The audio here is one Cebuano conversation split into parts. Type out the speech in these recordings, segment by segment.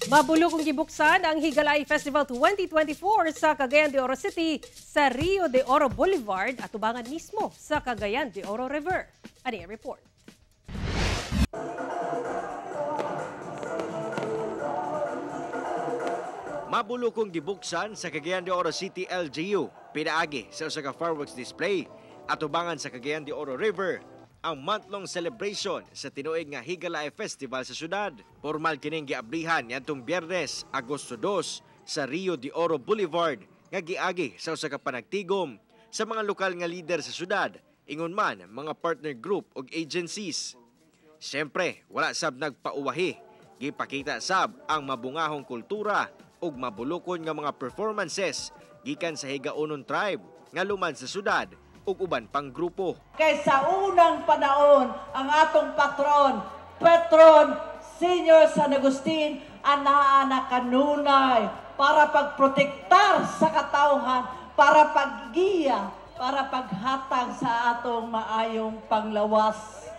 Mabulokong gibuksan ang Higalaay Festival 2024 sa Cagayan de Oro City sa Rio de Oro Boulevard at tubangan mismo sa Cagayan de Oro River. Ani ang report. Mabulokong gibuksan sa Cagayan de Oro City LGU, pinaagi sa usa ka fireworks display atubangan sa Cagayan de Oro River ang month-long celebration sa tinuig nga Higalaay Festival sa syudad. Formal kining giabrihan niadtong Biyernes, Agosto 2 sa Rio de Oro Boulevard nga giagi sa usa ka panagtigom sa mga lokal nga lider sa syudad, ingon man mga partner group ug agencies. Siyempre, wala sab nagpauwahi. Gipakita sab ang mabungahong kultura ug mabulukon nga mga performances gikan sa Higaonon tribe nga luman sa syudad ug uban pang grupo. Kay sa unang panahon, ang atong patron, Patron Senior San Agustin, anaa na kanunay para pagprotektar sa katawhan, para paggiya, para paghatag sa atong maayong panglawas.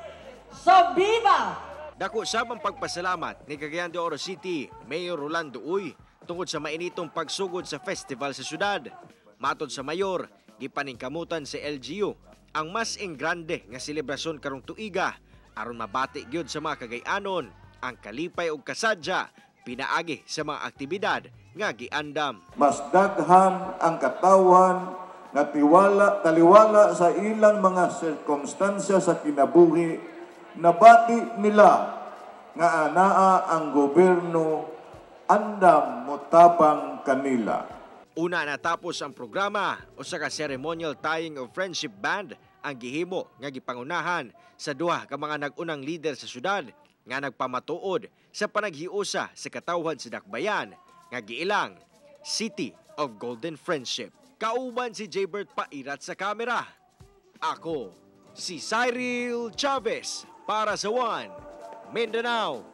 So, viva! Dako sab ang pagpasalamat ni Cagayan de Oro City Mayor Rolando Uy tungod sa mainitong pagsugod sa festival sa syudad. Matod sa mayor, gipaningkamutan sa LGU ang mas engrande nga selebrasyon karong tuiga aron mabati gyud sa mga Cagayanon ang kalipay ug kasadya pinaagi sa mga aktibidad nga giandam. Mas daghan ang katawhan nga tiwala taliwala sa ilang mga sirkumstansya sa kinabuhi, nabati nila nga anaa ang gobyerno andam motabang kanila. Una natapos ang programa, usa ka ceremonial tying of friendship band ang gihimo nga gipangunahan sa duha ka mga nag-unang lider sa syudad nga nagpamatuod sa panaghiusa sa katawhan sa Dakbayan nga giilang City of Golden Friendship. Kauban si Jaybert Pairat sa kamera. Ako, si Cyril Chavez para sa One Mindanao.